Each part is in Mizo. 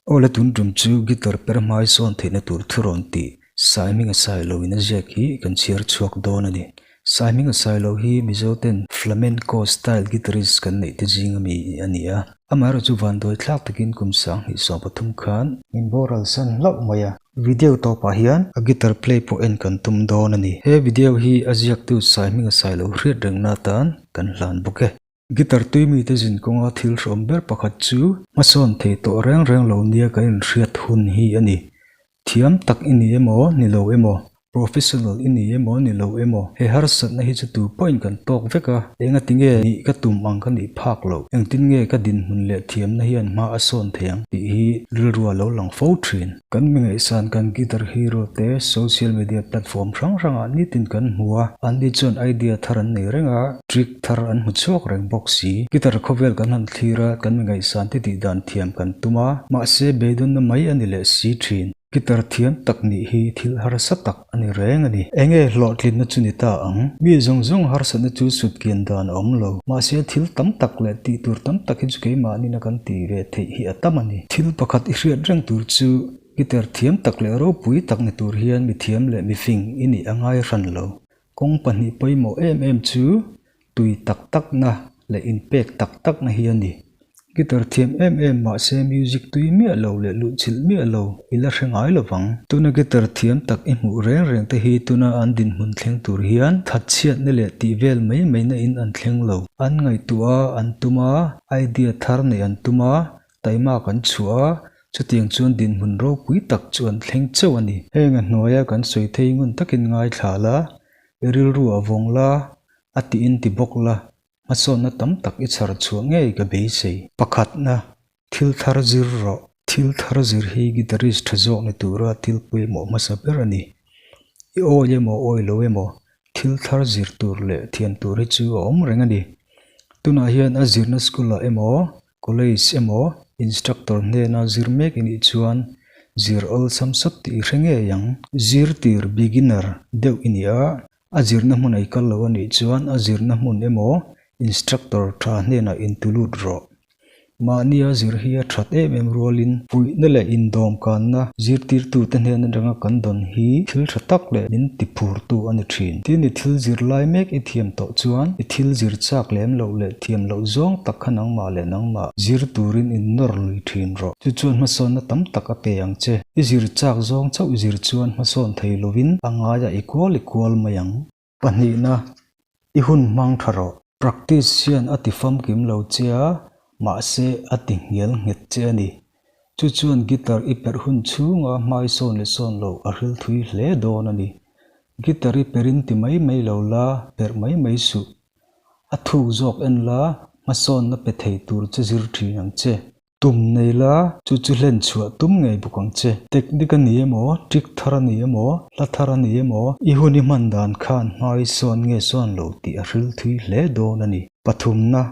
Awle tun tum chu guitar per hmai sawn theihna tur thu rawn tih Sai hminga sai lo in a ziak hi kan chhiar chhuak dawn a ni. Sai hminga sai lo hi Mizo ten flamenco style guitarist kan neih te zing ami a ni a. Amaherawhchu vanduai thlak takin kum 2013 khan min boral san hlauh mai a. Video tawpah hian a guitar play pawh en kan tum dawn a ni. He video hi a ziaktu Sai hminga sai lo hriat rengna atan kan hlan bawk e. Guitar tui mite zin kawnga thil hrawm ber pakhat chu hmasawn thei tawh reng reng lo nia kan inhriat hun hi a ni. Thiam tak i ni emaw, ni lo emaw, professional i ni emaw, ni lo emaw, he harsatna hi chu tu pawhin kan tawk vek a, engati nge nih ka tum ang ka nih phak loh, engtin nge ka dinhmun leh thiamna hian hma a sawn thei ang tih hi rilru a lo lang fo thin. Kan mi ngaihsan kan guitar hero te social media platform hrang hrangah nitin kan hmu a, anni chuan idea thar an nei reng a, trick thar an hmu chhuak reng bawk si. Guitar khawvel kan han thlir a, kan mi ngaihsan te tih dan thiam kan tum a, mahse beidawnna mai a ni leh si thin. Guitar thiam tak nih hi thil harsa tak a ni reng a ni. Enge hlawhtlinna chu ni ta ang? Mi zawng zawng harsatna chu sut kian dan a awm lo. Mahse thil tam tak leh tih tur tam tak hi chu keimahnin a kan tih ve theih hi a tam a ni. Thil pakhat i hriat reng tur chu guitar thiam tak leh ropui tak ni tur hian mi thiam leh mifing i nih a ngai hran lo. Kawng pahnih pawimawh em em chu tui tak takna leh inpek tak takna hi a ni. Guitar thiam em em mahse music tui miah lo leh luhchilh miah lo i la hre ngai lovang. Tuna guitar thiam tak i hmuh reng reng te hi tuna an dinhmun thleng tur hian thatchhiatna leh tih vel mai mai na in an thleng lo. An ngaihtuah a, an tum a, idea thar neih an tum a, taimak an chhuah a, chutiang chuan dinhmun ropui tak chu an thleng chauh a ni. Heng a hnuaia kan sawi thei ngun takin ngaithla la, i rilru a vawng la, a tiin ti bawk la, hmasawnna tam tak i chhar chhuah ngei ka beisei. Pakhatna, thil thar zir rawh. Thil thar zir hi guitarist tha zawk ni tura thil pawimawh hmasa ber a ni. I awi emaw awi lo emaw, thil thar zir tur leh thiam tur hi chu a awm reng a ni. Tunah hian a zirna school ah emaw, college emaw, instructor hnena zir mek i nih chuan zir awlsam sawt tih i hre ngei ang. Zirtir, beginner, deuh i ni a, A zirna hmun ei kal lo a nih chuan a zirna hmun emaw instructor tha hnenah intulut rawh. Mahnia zir hi a that em em rualin puihna leh indawmkanna zirtirtute hnen atanga kan dawn hi thil tha tak leh min tiphurtu a ni thin. Tin i thil zir lai mek i thiam tawh chuan i thil zir chak lem loh leh thiam loh zawng tak kha nangmah leh nangmah zir turin innawr lui thin rawh. Chu chuan hmasawnna tam tak a pe ang che. I zir chak zawng chauh i zir chuan hmasawn thei lovin a ngaiah i kual i kual mai ang. Pahnihna, i hun hmang tha rawh. Practice hian a ti famkim lo che a, mahse a ti hnial nghet che a ni. Chu chuan guitar i perh hun chhunga hmai sawn leh sawn loh a hril thui hle dawn a ni. Guitar i perhin ti mai mai lo la, perh mai mai suh. A thuk zawk en la, hmasawnna pe thei tur che zir thin ang che. Tum nei la, chu chu hlen chhuah tum ngei bawk ang che. Technique a ni emaw, trick thar a ni emaw, hla thar a ni emaw, i hun i hman dan khan hma i sawn nge sawn lo tih a hril thui hle dawn a ni. Pathumna,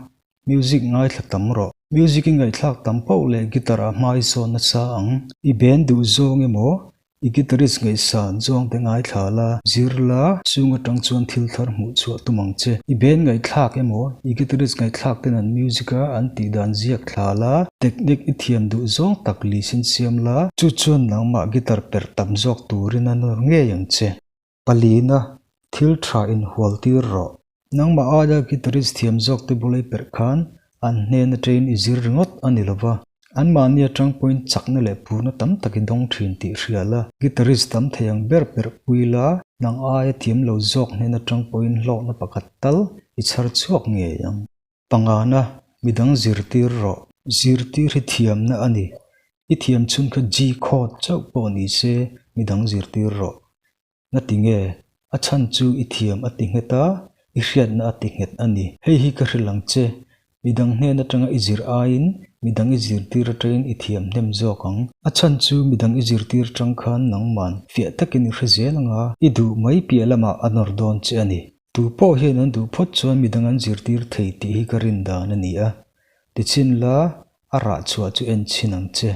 Music ngaithla tam rawh. Music i ngaihthlak tam pauh leh guitar ah hma i sawn nasa ang. I band duh zawng emaw, I guitarist ngaihsan zawng te ngaithla la, zir la, chung atang chuan thil thar hmuh chhuah tum ang che. I band ngaihthlak emaw, i guitarist ngaihthlak ten an music a an tih dan ziak thla la, technique i thiam duh zawng tak lisin siam la, chu chuan nangmah guitar perh tam zawk turin a nawr ngei ang che. Palina, thil tha inhual tir rawh. Nangmah aia guitarist thiam zawk te bula i perh khan an hnen atangin i zir ringawt a ni lova, anmahni atang pawhin chakna leh phurna tam tak i dawng thin tih hria la. Guitarist tam thei ang ber perh pui la, nang aia thiam lo zawk hnen atang pawhin hlawkna pakhat tal i chhar chhuak ngei ang. Pangana, midang zirtir rawh. Zirtir hi thiamna a ni. I thiam chhun kha G chord chauh pawh ni se midang zirtir rawh. Na ti nge? A chhan chu i thiam a ti nghet a, i hriatna a ti nghet a ni. Hei hi ka hrilh ang che, midang hnen atanga i zir aiin midang i zirtir atangin i thiam hnem zawk ang. A chhan chu midang i zirtir atang khan nangman fiah takin i hre zel ang a, i duh mai piah lamah a nawr dawn che a ni. Tu pawh hian an duh phawt chuan midang an zirtir thei tih hi ka rin dan a ni a. Tichhin la, a rah chhuah chu en chhin ang che.